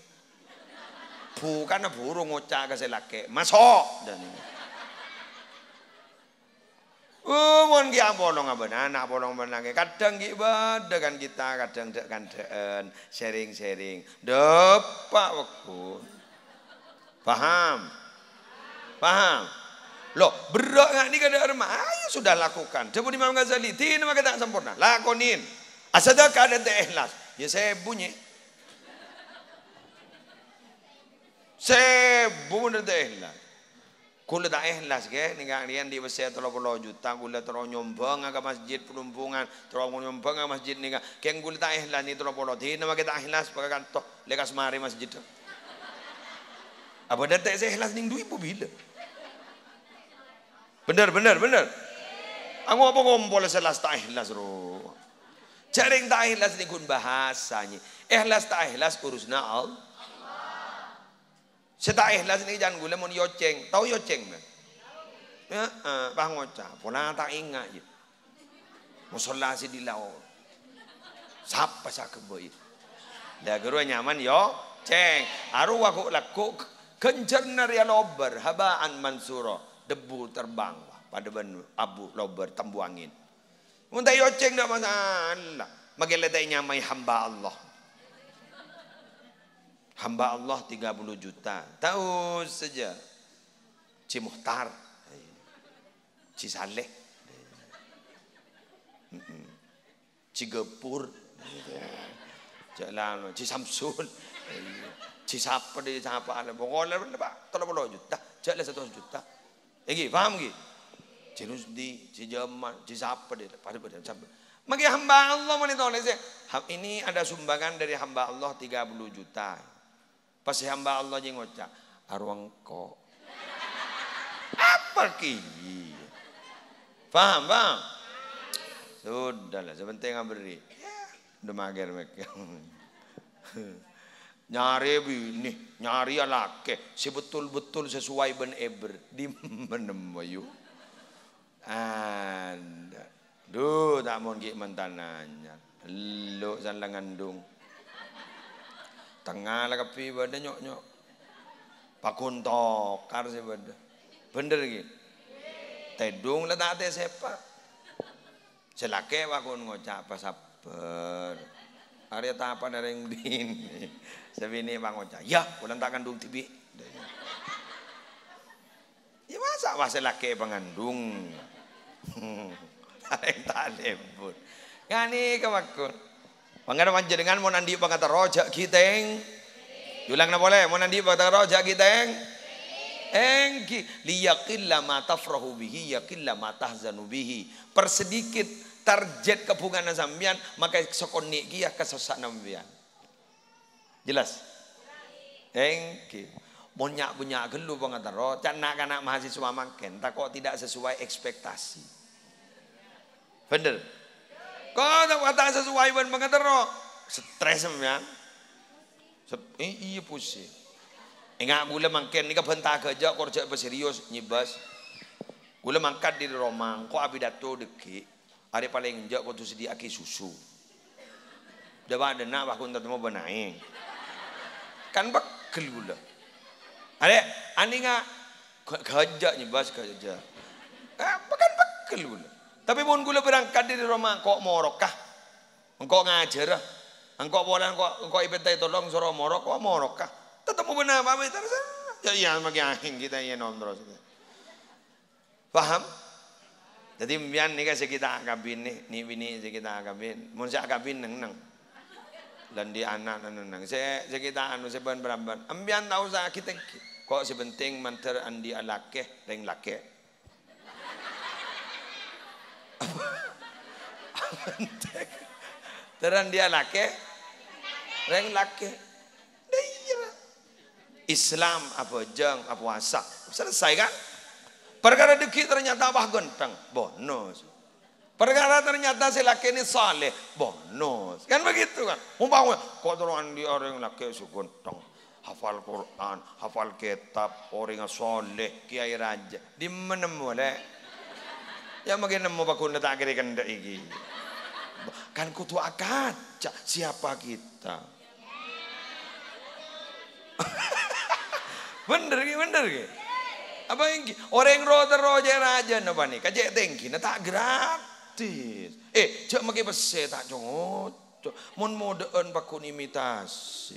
Bhukana buru ngoca' ka sè lakè', "Maso'!" Dâni. Oh, mon ghi' apolong abâ'na, na' apolong abâ'na ghi'. Kadhâng ghi' bâdâ kan kita, kadhâng dâ'-kandhâ'ân, sèrèng-sèrèng. Dâpa' wèggu. Paham? Paham? Loh, berrâ' nga' nèka dâ' remma. Ayo sudah lakukan. Dhâbuna Imam Ghazali, dinah makè ta' samporna. Lakonè. Asadaka dântè' èhlas. Ya sèbu, nyè. Sèbu dântè' èhlas. Ghulâ ta' èhlas, ghi, nèka rèya andi' pèssè tello polo juta, ghulâ terro nyombhângnga ka masjid Pelumpungan, terro nyombhângnga ka masjid nèka. Kèng ghulâ ta' èhlas nè tello polo, dinah makè ta' èhlas, bhâkal kanto, lèkas marè masjid. Apa dântè' sè èhlas nèng du-ibu bilâ? Bhender, bhender, bhender. Angopo ngompol sè èhlas ta' èhlas, ro? Jhâ' rèng ta' èhlas nè ghun bhâsa, nyè. Èhlas ta' èhlas urusanna Allah. Sè ta' èhlas nèka can ghulâ mon èocèng. Tao èocèng, men? Heeh, pas ngoca', "Pola ta' enga', yâ. Mosolla sè dhi lao. Sapa sè aghâbây?" Lah, ghâruwa nyaman èocèng. Arowa ghu'-lagghu' ghânjhârânna rèya lobâr, haba'an mansura, debu terbang, padâ bân abu lobâr tembu angèn. Mon ta' èocèng, ndak masalah. Makè la ta' ènyamaè hamba Allah. Hamba Allah tiga puluh juta. Tao sajâ. Ji Muhtar. Ji Saleh. Mm-mm. Ji Gapur. Jhâ' la anu, Ji Samsul. Ji sapa dhi sapa. Pokokna, Pak, tello polo juta. Jhâ' la satos juta. Èngghi, paham, èngghi? Ji Rusdi, Ji Jamal, Ji sapa dhi, padâ-padâ sapa. Makè hamba Allah mon ètolèsè, "Ha-, ini ada sumbangan dari hamba Allah tiga puluh juta." Pas hamba Allah jiyâ ngoca', "Arowa engko'." Apa kèya? Paham, paham? Sudahlah, sè pentèng aberri'. Ya, udah mager mèkkèr. Nyarè binè, nyarè alakè sè betul-betul sesuai bân èbher. Dimma nemmo, yu? Adâ'. Dhu, ta' mon ghi' mantan anyar. Ello' san la ngandung. Tengnga la kabbhi bâdâ nyo'-nyo'. Paghun tokar sè bâdâ. Bhender, ghi? Tèdung la ta' tèsèpa. Sè lakè' paghun ngoca', "Pasabbhâr. Arèya tapana rèng binè'." Sè binè' pangoca', "Yâ, bulâ ta' ngandung dhibi'." Yâ, masa' wa sè lakè' èpangandung? Rèng ta' lebur. Nganèka, paghun. Mangkana panjhennengngan mon andi' pangaterro, jhâ' ghi' tèng-, Yulangna polè, mon andi' pangaterro, jhâ' ghi' tèng-, èngghi. "Liyaqilla ma tafrahu bihi, yaqilla ma tahzanu bihi." Persedikit target kabhungana sampèyan, maka sakonè' kèya kasossa'anna sampèyan. Jelas? Èngghi. Mon nya'-bânnya' ghâllu pangaterro, ca' na'-kana' mahasiswa mangkèn, tako' tidak sesuai ekspektasi. Bhender? Ko' tako' ta' sesuai bân pangaterro, stres sampèyan. Sep-, i-, iyâ, pusing. Enga' ghulâ mangkèn nèka bhânta ghâjâ', kor jhâ' paserius, nyèbâs. Ghulâ mangkat dâri roma, engko' apidato dhâggi'. Arè palèng enjâ' kodhu sadhiyâ'aghi susu. Dâpa' dâ' enna' paghun tatemmo bân aèng. Kan pegghel ghulâ. Arè, anènga ga-, ghâjâ' nyèbâs ghâjâ'. Eh, kan pegghel ghulâ. Tapè mon ghulâ berangkat dâri roma, engko' moroka. Engko' ngajhârâ. Engko' polana engko', engko' èpèntaè tolong soro morok, engko' moroka. Tatemmo bân apa bhâi, terserah. Yâ, iyâ, maghi aèng kita iyâ nontor. Paham? Dhâddhi, empèyan nèka sè ghi' ta' akabin nè, nè'-binè' sè ghi' ta' akabin. Mon sè akabin neng-enneng. La andi' ana' neng-enneng. Sè, sè ghi' ta' anu, sè bân-bârâmbân. Empèyan ta' osa ghi'-tèngghi. Ko' sè pentèng mandhâr andi' alakè, rèng lakè. Mandhâr andi' alakè, rèng lakè. Lah iyâ, Pak. Islam abhâjâng, apowasa. Selesai, kan? Parkara dhâggi' ternyata pas ghântheng, bonus. Parkara ternyata sè lakè' nè saleh, bonus. Kan begitu kan? Umpama, kok terro andi' orèng lakè' sè ghântheng, hafal Quran, hafal kitab, orèngnga saleh, kiai rajâ. Dimma nemmo, Lè'? Ya, mangkèn nemmo pagghun ta' kèra kèndhâ' iki. Kan kodhu akaca, siapa kita? Bhender ghi, bhender ghi? Apa ènggi? Orèng ro-terro cè' rajâna panèka, cè' tèngghina ta' gratis. Eh, jhâ' makè pèssè ta' co-ngoco. Mon modâ'ân pagghun imitasi.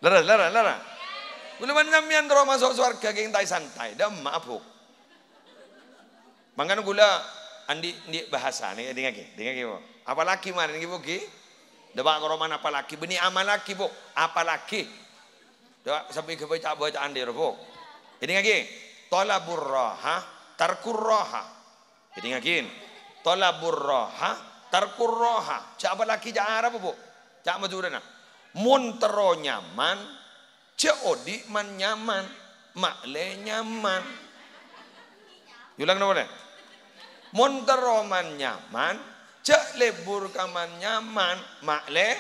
Lerres, lerres, lerres. Kaulâ bân sampèyan terro maso' sowarghâ kèng ta' santai. Dâ' emma abuk. Mangkana kaulâ andi', andi' bahasa nè, èdingngaghi, èdingngaghi, Bu. Apalagi marèn ghi, Bu, ghi. Dâpa' ka romana apalagi, bânnè amallaghi, Bu. Apalagi. Dâpa' sambi ghâbây ca'-bâca'an dhi', Bu. Èdingngaghi. Thalabur raha, tarkur raha. Èdingngaghi. Thalabur raha, tarkur raha. Ca' apalagi ca' Arab, Bu. Ca' Madhurâna. Mon terro nyaman, jhâ' odi' man-nyaman, ma'lè nyaman. Ulang polè. Mon terro man-nyaman, jhâ' lebur ka man-nyaman, ma'lè.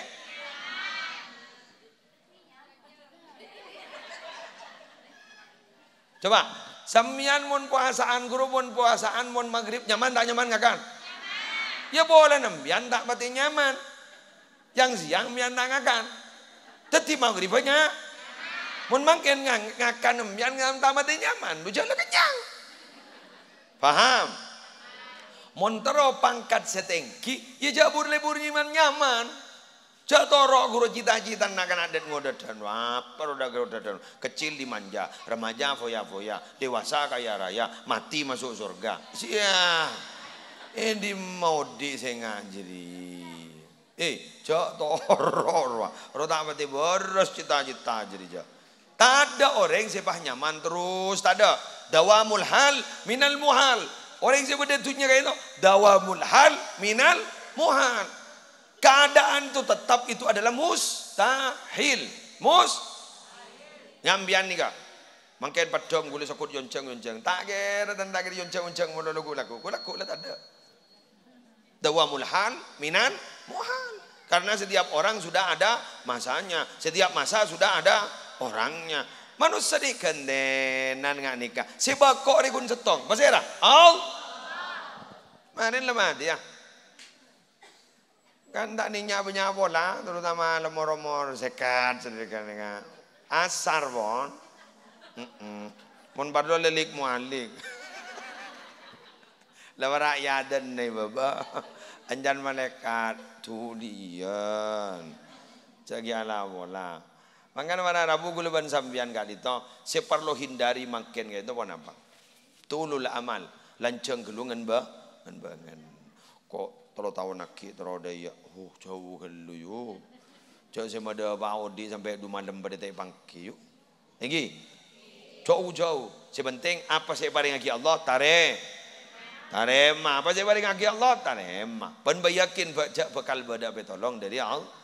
Coba, sampèyan mon powasa'an, ghuru mon powasa'an, mon maghrib nyaman ta' nyaman ngakan? Ya polana sampèyan ta' patè nyaman. Yang siang sampèyan ta' ngakan. Dhâddhi maghrib bânnya'. Mon mangkèn ngan-, ngakan sampèyan ngan ta' matè nyaman, lu jhâ' la kennyang. Paham? Mon terro pangkat sè tèngghi, ya jhâ' bur-lebur nyaman-nyaman. Jhâ' toro' ghuru cita-citana na'-kana' dhât-ngodâdhân. Wah, paro dâ' ngodâdhân. Kecil dimanja, remaja foya-foya, dewasa kaya raya, mati masuk surga. Sia. Eh, dimma odi' sè ngajhâri. Eh, jhâ' toro' rowa. Rowa ta' patè bârâs cita-cita jârèya. Tadâ' orèng sè pas nyaman terros, tadâ'. Dawamul hal minal muhal. Orèng sè bâdâ è dhunnya ka'dinto, dawamul hal minal muhal. Keadaan itu tetap itu adalah mustahil. Mus-, sampèyan nèka. Mangkèn peddhâng ghulâ sokot yonjhâng-yonjhâng. Ta' kèra, ta' kèra yonjhâng-yonjhâng mon lagu-lagu. Ghulâ, ghulâ ta' adâ'. Dawamul hal minal muhal. Karena setiap orang sudah ada masanya. Setiap masa sudah ada orangnya. Manossa nè ghântènan nga' nèka. Sè bâko' rè ghun sèttong. Pasèra? Allah. Marèn la matè, ya. Kan ta' nènnya' bânnya' pola, terutama lomor-omor sèket, saudara kan, ya. Asar, pon. Mm-mm. Mon parlo lèlik-moalik. La para' yadân nè, Bapa'. Ancan malaèkat, duliyan. Jhâ' ghi' ala pola. Mangkana para rabu ghulâ bân sampèyan ka'dinto, sè parlo hindari mangkèn ka'dinto ponapa? Tulul amal, lanjhâng ghâllu ngan bâ-, ngan bângan. Ko' tello taon aghi' terro dâ' iyâ, huh, jhâu ghâllu, yu. Jhâ' sè madâ pa odi' sampè' du malem padâ ta' èpangghi, yu. Ènggi? Jhâu-jhâu. Sè penting, apa sè èparèngaghi Allah, tarè-, tarèma. Apa sè èparèngaghi Allah, tarèma. Bân bâ-, yakin bâ-, jhâ' bhâkal bâdâ pètolong dâri Allah.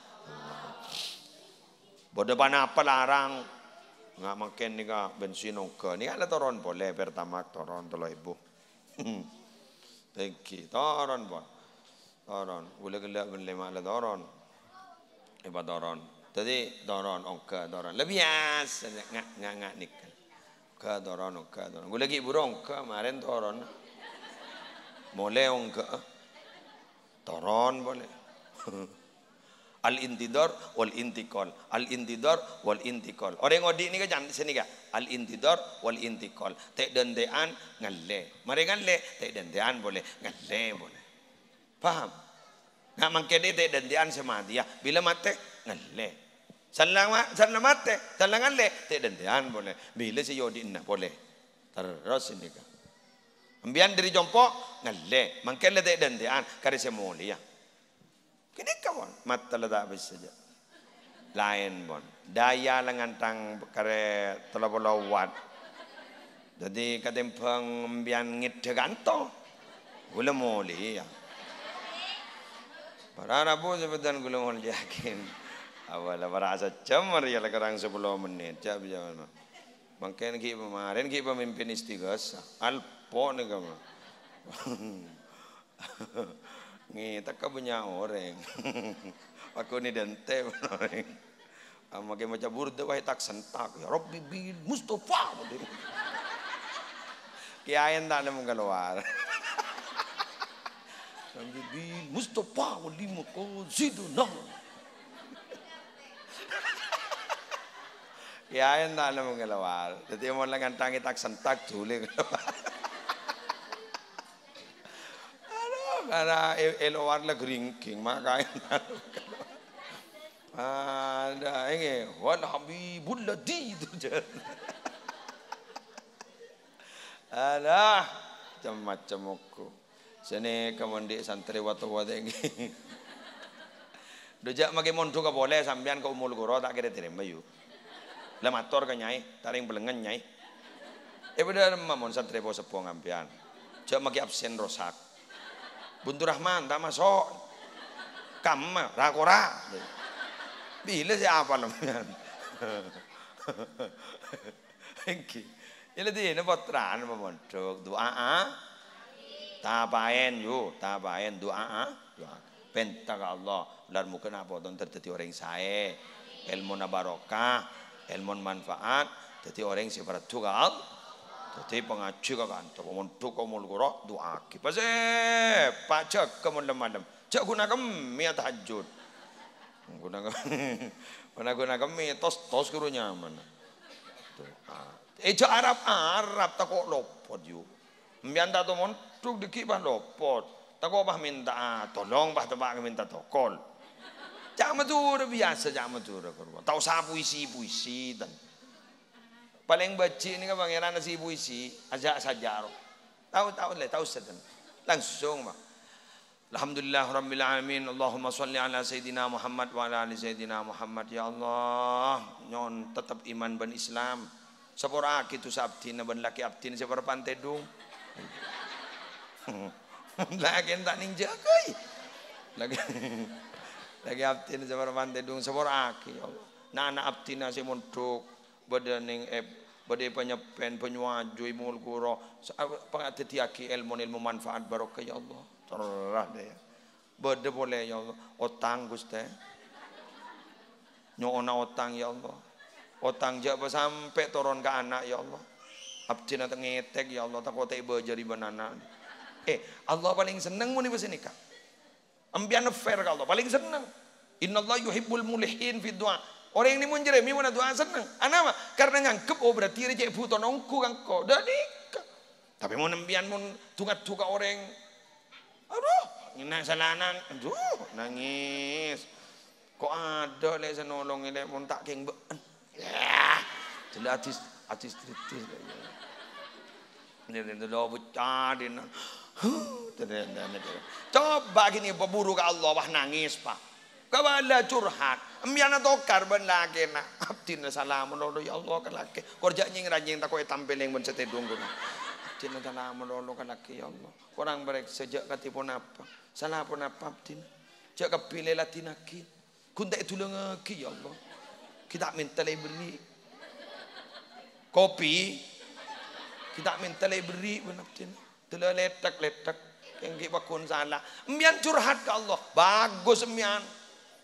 Bâdâ ponapa larang? Nga' mangkèn nèka bensin ongghâ. Nèka la toron polè, Pertamax toron tello èbu. Ènggi, toron, pon. Toron. Ghulâ ghellâ' bân lèma' la toron. Èpatoron. Dhâddhi toron, ongghâ, toron. La biyasa, nga', nga', nga' nèka. Ongghâ toron, ongghâ toron. Ghulâ ghi' bhuru ongghâ, marèn toron. Molè ongghâ. Toron polè. Al-intidhar wal intiqal. Al-intidhar wal intiqal. Orèng odi' nèka can-, sanèka. Al-intidhar wal intiqal. Ta' dhântè'an ngallè. Marè ngallè, ta' dhântè'an polè. Ngallè polè. Paham? Nga' mangkèn ta' dhântè'an sè matèya. Bilâ matè, ngallè. San la ma-, san la matè, san la ngallè, ta' dhântè'an polè. Bilâ sè èodi'na polè. Terros sanèka. Sampèyan dâri compo', ngallè. Mangkèn la ta' dhântè'an, karè sè molèya. Ghânèka, pon. Matè la ta' bisa, jhâ'. Laèn, pon. Dâjâ la ngantang karè tello polo watt. Dhâddhi katèmbhâng sampèyan ngèdhâ kanto. Ghulâ molèya. Para rabu sè bhâdhân ghulâ molèyaghi. Apa la para' sajjhâm arèya la korang sapolo mennit. Jhâ' bisa, pon. Mangkèn ghi' pamarèn ghi' pamimpin istighosah. Alpo nèka, mah. Ngètèk ka bânnya' orèng. Aku ni dente orèng. Amake maca burda wae tak-sentak. "Ya Rabbi bil Mustafa." Kiyaen ta' nemmo kalowar. "Rabbi bil Mustafa wal lima qaziduna." Kiyaen ta' nemmo kalowar. Dadi mon la ngantangi tak-sentak dule kalowar. Adu, karena e, e lowar la gringging, makaen. Ada, ini, "Wal habibul ladzi" itu. Alah, macem-macem oku. Sini kemundi santri watu-watu ini. Dojak make mondhuk ka pole sampeyan ka Ummul Qura ta' kere terima yu. La mator ka nyai, ta' reng belengen nyai. E, padha remma mon santri po-, seppo ngampeyan. Ja' make absen rosak. Buntu Rahman, ta' maso'. Kamma, ra-kora. Bila se apal sampeyan? Enggi. Ila dina pottrana pamondhuk. Du'a, a? Tapaen, yu. Tapaen. Du'a, a? Du'a. Penta ka Allah, lar moga na' poton ter-, daddi oreng sae, elmona barokah, elmon manfaat, daddi oreng se paraddu ka Allah. Daddi pangaji ka kantor, mondhuk ka Ummul Qura, du'aagi. Pas, eh, pa-, jaga mon lem-malem. Ja' guna kemme tahajjud. Guna kemme, guna, guna kemme, tos-tos kuru nyaman. Du'a. Eh, ja' Arab-Arab, tako' lopot, yu. Empiyan ta' to mondhuk dhiggi' pas lopot. Tako' pas menta'a tolong, pas teppa' menta tokol. Ca' Madhurâ biyasa, ca' Madhurâ karo. Ta' osa puisi-puisi, ten. Paleng bâji' nèka Pangèran si puisi, aja' saja ro. Tao, tao le, tao seten. Langsung, Pak. Alhamdulillah rabbil alamin. Allahumma shalli ala sayyidina Muhammad wa ala ali sayyidina Muhammad. Ya Allah, nyo'on tetep iman bân Islam. Sapora'aghi dhusa abdhina bân lakè abdhina sè parapan tèdhung. Lakèna ta' nèng jâgâi. Lakè, lakè abdhina sè parapan tèdhung sapora'aghi, ya Allah. Na'-ana' abdhina sè mondhuk, bâdâ nèng ep-, bâdâ è Panyeppen, Banyuwanju, è Ummul Qura. Sa-, apa, apa, dhâddhiyâghi èlmona èlmo manfaat barokah, ya Allah. Terrah dâ', ya. Bâdâ polè, ya Allah. Otang, Ghustè. Nyo'ona otang, ya Allah. Otang jâ' pa sampè' toron ka ana', ya Allah. Abdhina ta' ngètèk, ya Allah, tako' ta' èbâjâri bân ana'. Eh, Allah palèng senneng mon èpasanèka. Empiyan fair ka Allah, palèng senneng. "Innallaha yuhibbul mulihin fid du'a." Orèng nèmon jârèya mèmona du'a senneng. Anapa? Karena nganggep, "Oh, berarti rè cè' bhutona ongghu ka engko'." Dâ' nèka. Tapè mon empiyan mon du-ngadu ka orèng, Aduh, ngèna' sala nang-, aduh, nangès. Ko' adâ' lè' sè nolongè lè' mon ta' kèng bâ'en. Yah, jelas adis, adis tridis lè'. Nèng, nèng, lo pecah dina. Huh, ternyata, ternyata. Coba gini, paburu ka Allah, wah nangès, Pak. Kabâlâ curhat. Empiyanna tokar bân lakèna. Abdhina sala malolo, ya Allah, ka lakè. Kor jâ' nyèng-ranyèng tako' ètampèlèng bân sè tèdhung kono. Abdhina sala malolo ka lakè, ya Allah. Korang parèksa, jâ' kadhi ponapa? Sala ponapa abdhina? Jâ' kabbhi lè' ladhinaghi. Ghun ta' èdulângaghi, ya Allah. Ghi' ta' mènta lè' èberri'. Kopi. Ghi' ta' mènta lè' èberri' bân abdhina. Dâlâ lèthèk-lèthèk. Kèng ghi' pagghun sala. Empiyan curhat ka Allah. Bagus empiyan.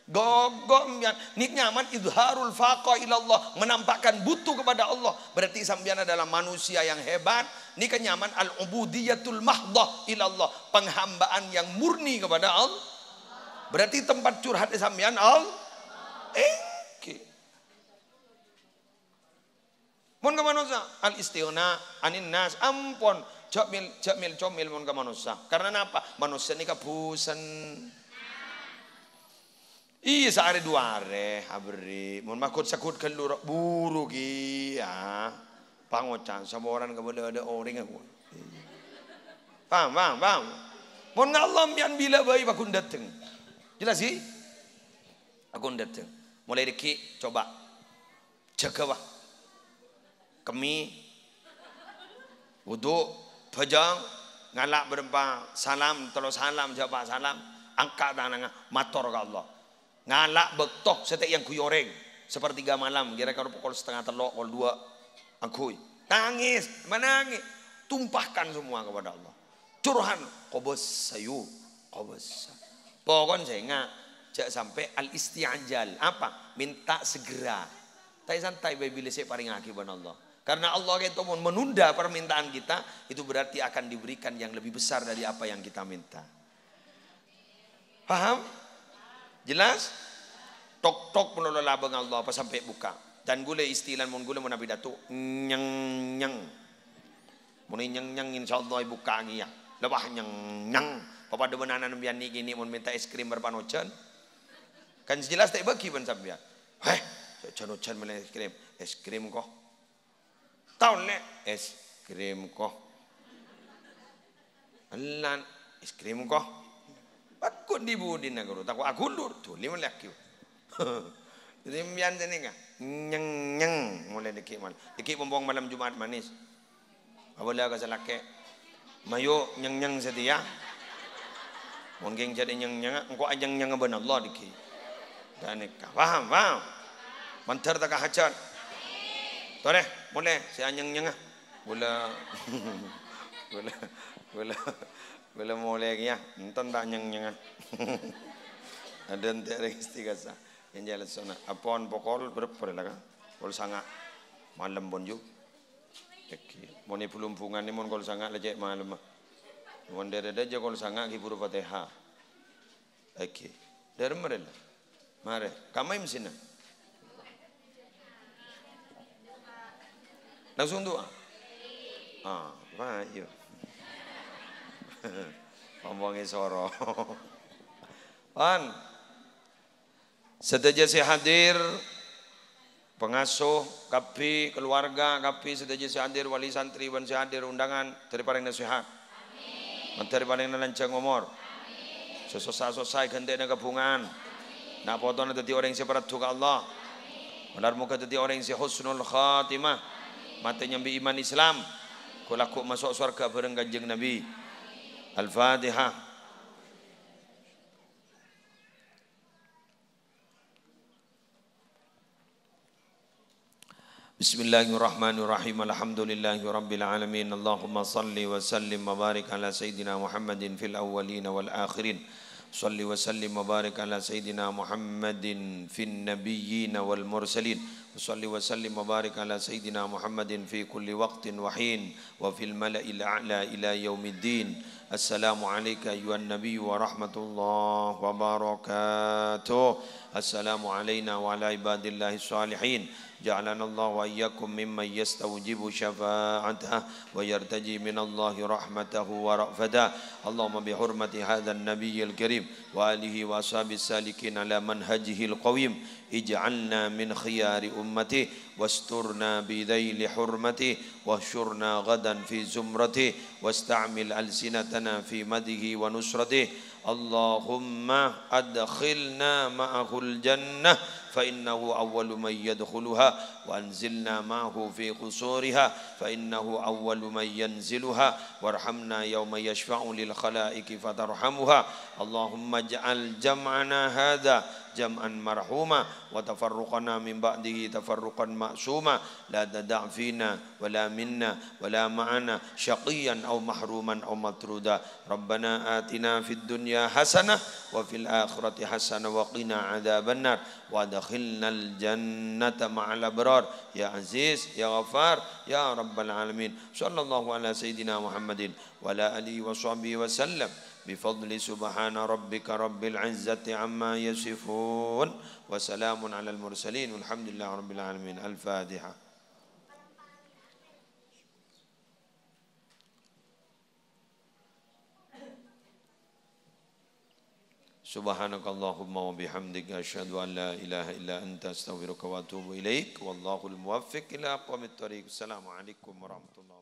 Gogo empiyan, nèka nyamana izharul faqa ilallah, menampakkan butuh kepada Allah. Berarti sampeyan adalah manusia yang hebat. Nèka nyamana al-ubudiyatul mahdhah ilallah, penghambaan yang murni kepada Allah. Berarti tempat curhat sampeyan Allah. Èngghi. Mon ka manossa, al-istighna anin nas, ampon, jâ' mil-, jâ' mil-comil mon ka manossa. Karena napa? Manossa nèka bosen. Iyâ, saarè duwâ arè aberri'. Mon maghut-saghut ghâllu ro-, buru ghi, ah. Pangoca'an saporana kabâlâ adâ' orèng aku. Paham, paham, paham? Mon ngalom yan bilâ bhâi pagghun dâteng. Jelas, ghi? Pagghun dâteng. Molaè dhâggi', coba. Jâgâ, wah. Kemmè, wudu, bhâjâng, ngala' bârâmpa salam, tello salam, jâ' pa' salam, angka' tanangnga, mator ka Allah. Ngala' bâkto sè ta' èangghuy orèng, sapertiga malam, kira-kira pokol setengah tello', pokol duwâ'. Aghuy. Tangis, menangis. Tumpahkan semua kepada Allah. Curhat. Qobos sayu. Qobos. Pokon sènga', jhâ' sampè' al-isti'jal. Apa? Minta segera. Santai-santai bhâi bilâ sè èparèngaghi bân Allah. Karena Allah kèto mon menunda permintaan kita, itu berarti akan diberikan yang lebih besar dari apa yang kita minta. Paham? Jelas? Tok-tok malolo labâng Allah pas sampè' bukka'. Dân ghulâ istilah mon ghulâ mon apidato, nyeng-nyeng. Mon nyeng-nyeng, insyaallah èbukka' kèya. Lèbâ nyeng-nyeng. Papadâ bân ana' sampèyan nè' kènè' mon mènta es krim bâr panojan. Kan sè jelas ta' èbâghi bân sampèyan. Heh, jhân-ojhân mellè es krim. Es krim ko. Taon, Lè', es krim ko. Ellan, es krim ko. Pakon di-budina ghuru, tako' aghulur, dhuli mellèaghi. Dhâddhi sampèyan sè nèka, nyeng-nyeng, molaè dhâggi' mal-, dhâggi' pompong malem Jumat manis. Abâlâ ka sè lakè'. Mayu nyeng-nyeng satèya. Mon kèng jhâ' nyeng-nyengnga, engko' anyeng-nyengnga bân Allah dhâggi'. Ghânèka. Paham, paham? Mandhâr ta' ka hajhât? Torè, molè, sè anyeng-nyengnga. Ghulâ, ghulâ, ghulâ, ghulâ molè kèya. Enten ta' nyeng-nyengnga. Adâ' ente' rèng istighasah. Enjâ' lessona. Apon pokol bârâmpa la, Ka'? Pokol sanga' malem pon, Ju. Èngghi. Mon è Blumbungan nè mon kol sanga' la cè' malemma. Mon dârâ dâjâ kol sanga' ghi' buru Fatèha. Èngghi. Dârâmma rèlla. Marè. Kamma M C-na? Langsung du'a. Ah, ayo. Omongnga soro. Pon. Sadhâjâ sè hadir, pangasuh kabbhi, kaluarga kabbhi, sadhâjâ sè hadir, wali santri bân sè hadir undangan, dhâri parèngana sehat. Mandhâr parèngana lanjhâng omor. Sè sossa-sossa èghântè'ana kabhungaan. Na' potona dhâddhi orèng sè parlo ka Allah. Malar moghâ dhâddhi orèng sè husnul khatimah. Matè nyambi iman Islam. Ghu-lagghu maso' sowarghâ bhâreng Kanjeng Nabi. Al-Fatihah. Bismillahirrahmanirrahim. Alhamdulillahirabbil alamin. Allahumma shalli wa sallim wa barik ala sayyidina Muhammadin fil awwalin wal akhirin. Shalli wa sallim wa barik ala sayyidina Muhammadin fin nabiyyin wal mursalin. Wa shalli wa sallim wa barik ala sayyidina Muhammadin fi kulli waqtin wa hin. Wa fil mala'il a'la ila yaumiddin. Assalamu alaika ayyuhan nabiyyu wa rahmatullahi wa barakatuh. Assalamu alaina wa ala ibadillahis shalihin. Ja'alanallahu wa iyyakum mimman yastaujibu syafa'atah wa yartaji minallahi rahmatahu wa ra'fatah. Allahumma bihurmati hadzan nabiyyil karim wa alihi wa ashabis salikin ala manhajihil qawim. Ij'alna min khiyari ummati, wasturna bidzaili hurmati, wahsyurna ghadan fi zumrati, wasta'mil alsinatana fi madhihi wa nusrati. Allahumma adkhilna ma'ahul jannah, fa innahu awwalu man yadkhuluha, wa anzilna ma'ahu fi qusuriha, fa innahu awwalu man yanziluha, warhamna yauma yashfa'u lil khalaiqi fatarhamuha. Allahumma ij'al jam'ana hadza jam'an marhuma, wa tafarruqana min ba'dihi tafarruqan ma'suma, la tada' fina wa la minna wa la ma'ana syaqiyyan aw mahruman aw matruda. Rabbana atina fid dunya hasanah wa fil akhirati hasanah wa qina adzabannar, wa adkhilnal jannata ma'al abrar, ya Aziz, ya Ghaffar, ya Rabbal Alamin. Sallallahu ala sayyidina Muhammadin wa ala alihi wa sahbihi wa sallam. Bi fadli subhana rabbika rabbil izzati amma yasifun. Wa salamun alal mursalin. Walhamdulillahi rabbil alamin. Al-Fatihah. Subhanakallahumma wa bihamdika, asyhadu an la ilaha illa anta, astaghfiruka wa atubu ilaik. Wallahul muwaffiq ila aqwamit thariq. Assalamualaikum warahmatullahi